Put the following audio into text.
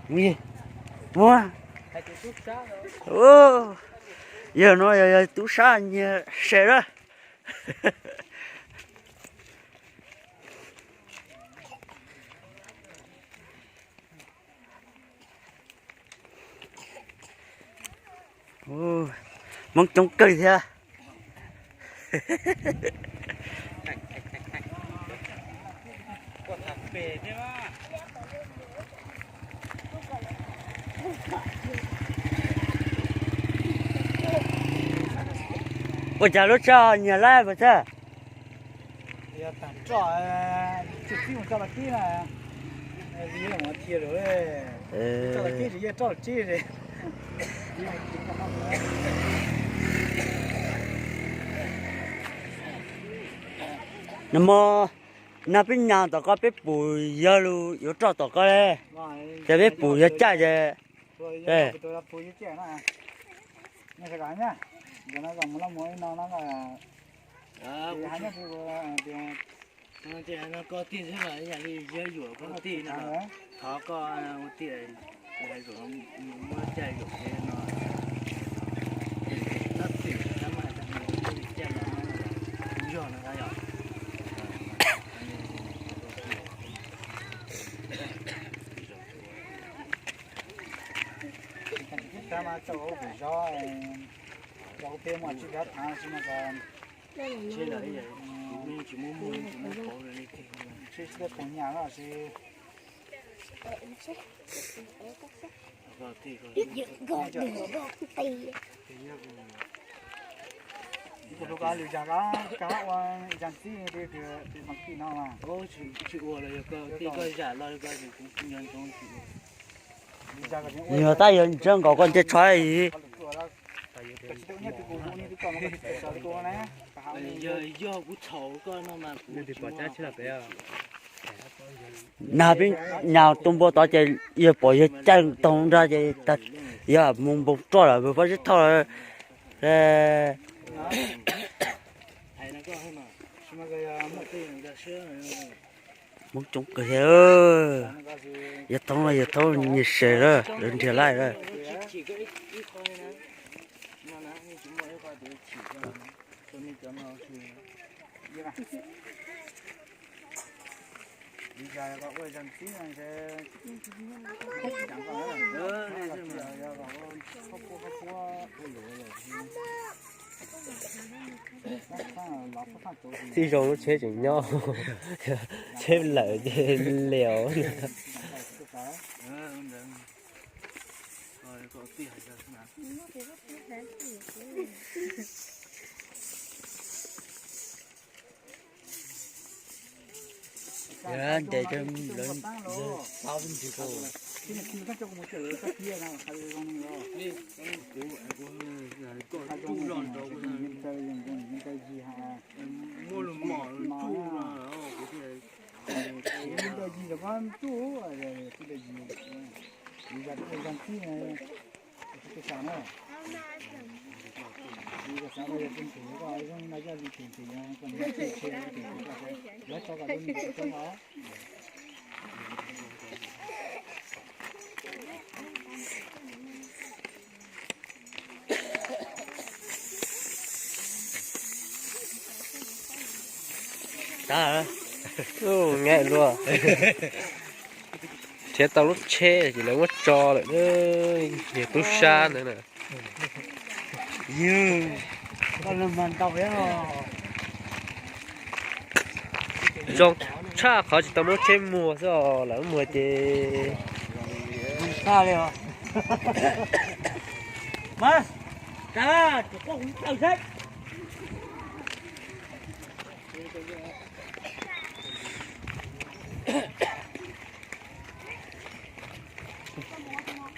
Mus, mus. Yawg no yog, yog tub sab nyiag se lawm. Hmoob coob kawg thiab. Ua cas lub tsheb nyiag laib puas txhawj? Nag hmo, nag peb nyas tom ko peb pum yawg lug yuav roj tom ko le, ces peb pum yawg caij ces Koj tij xwb mas yam li yog yuam koj tij no, thov koj ua tij, hais kom muab caij yuam no, tab twm tab mas caij no, yog no yog. Tsis tab mas tau ua pem zov, tau ua pem mas tsis tab thav si mas tsis lawm, tsis muaj muag tsis muaj pauv li, tsis tau pum nyam los sis. Tus hlub koj lwm zag koj ua zag txib tus mas tim no mas. Tsis ua los yog koj tij koj zam los koj tsis nco ntsoov tsis ua. Yog tab yog ntsia nkaus koj ntiaj tsho. Yog kuv txhaum koj no mas kuv pom cab tsheb los pem. Nag peb nyas tus npua tod ces yawg pom yawg caij taug nrag ces yog mus npoo roj lawm pob zeb thauj lawm. Hmoob coob kawg thiab. Yawg Thoob, yawg Thoob nyiag se lawm, lawv nrhiav laij lawm. Txij zoo lub tsheb tseem nyob, tsheb lawm ces liaus. Ntes cov lawv tau ntsis ko. Muaj lus mom lus tsuj no. Tab, nqaim luaj. Nrhiav tau lub tsheb ces lawv muab tso lawm, yog tub sab ntawd na. Zoo tshaj qhov tsis tau muab tsheb muag xwb os, lawv muag ces